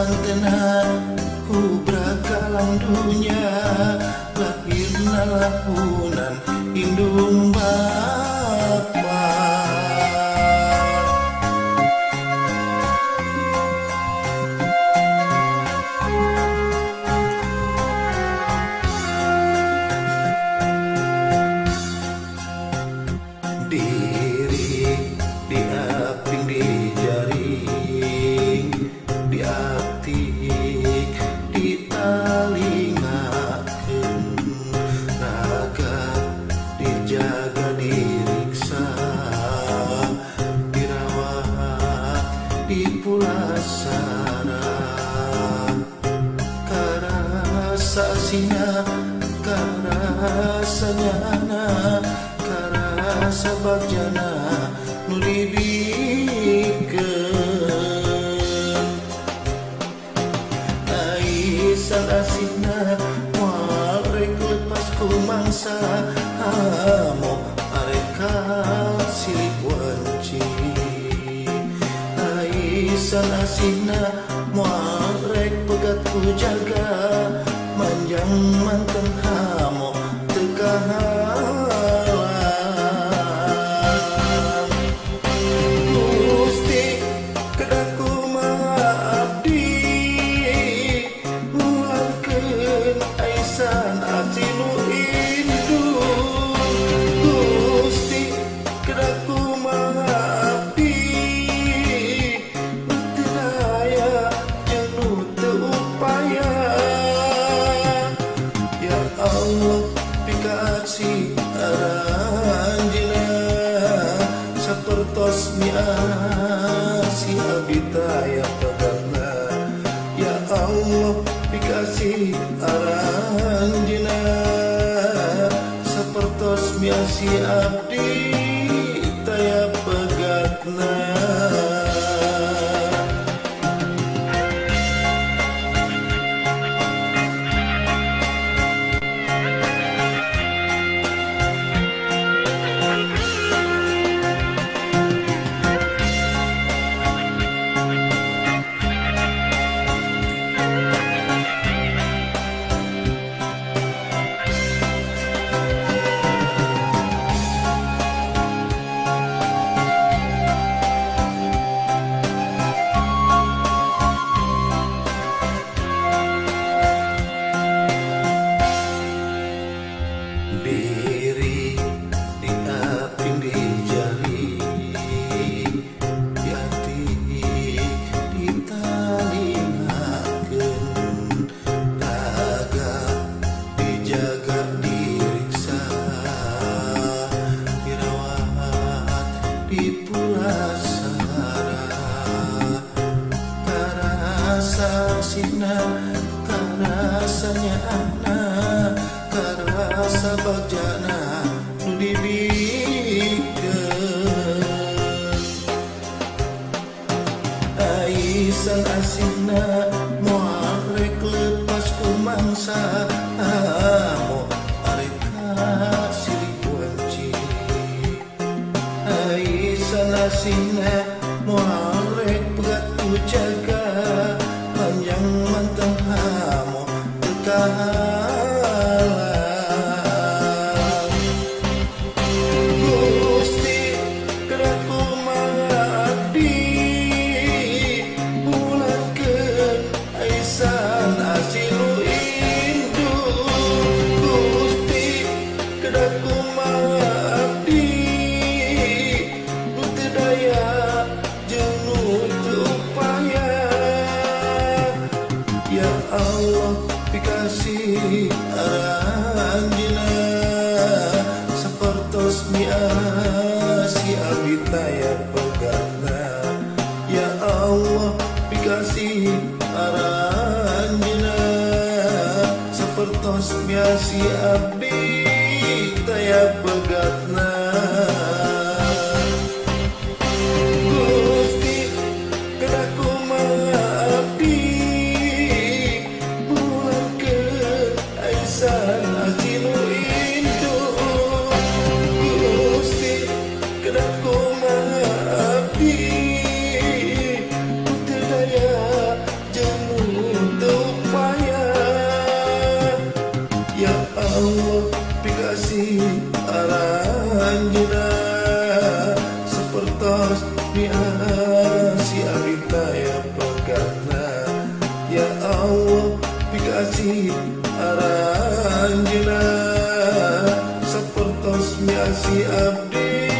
mantena kubra kalang dunya lahirna lahunan indung bapa. Diri diaping di jaring diatik ditalingakeun raga dijaga diriksa dirawat dipulasara karasa asina karasa nyana karasa bagjana nu dibikeun aisan asina moal rek lepas ku mangsa hamo areka silih wanci aisan asina moal rek pegat ku jaga manjang manten hamo teu kahalang. Gusti kedah kumaha abdi ngularkeun aisan asih nu indung. Gusti kedah kumaha abdi nu teu daya jeung nu teu upaya. Ya Allah pikasih aranjeunna sapertos miasi abdi taya pegatna. Ya Allah pikasih aranjeunna sapertos miasi abdi taya pegatna. Diri diaping di jari diatik ditalingakeun raga dijaga diriksa dirawat dipulasara karasa asina karasa nyaana karasa bagjana nu dibikeun aisan asina moal rek lepas ku mangsa hamo areka silih wanci aisan asina moal rek pegat ku jaga panjang manteng hamo teu kahalang. Gusti kedah kumaha abdi ngularkeun aisan asih nu indung. Gusti kedah kumaha abdi nu teu daya jeung nu teu upaya. Ya Allah pikasih aranjeunna sapertos miasi abdi taya pegatna. Ya Allah pikasih aranjeunna sapertos miasi abdi taya pegatna. Gusti kedah kumaha abdi ngularkeun aisan asih nu indung. Gusti kedah kumaha abdi nu teu daya jeung nu Pikasih aranjeunna sapertos miasih abdi taya pegatan. Ya Allah, pikasih aranjeunna sapertos miasih abdi.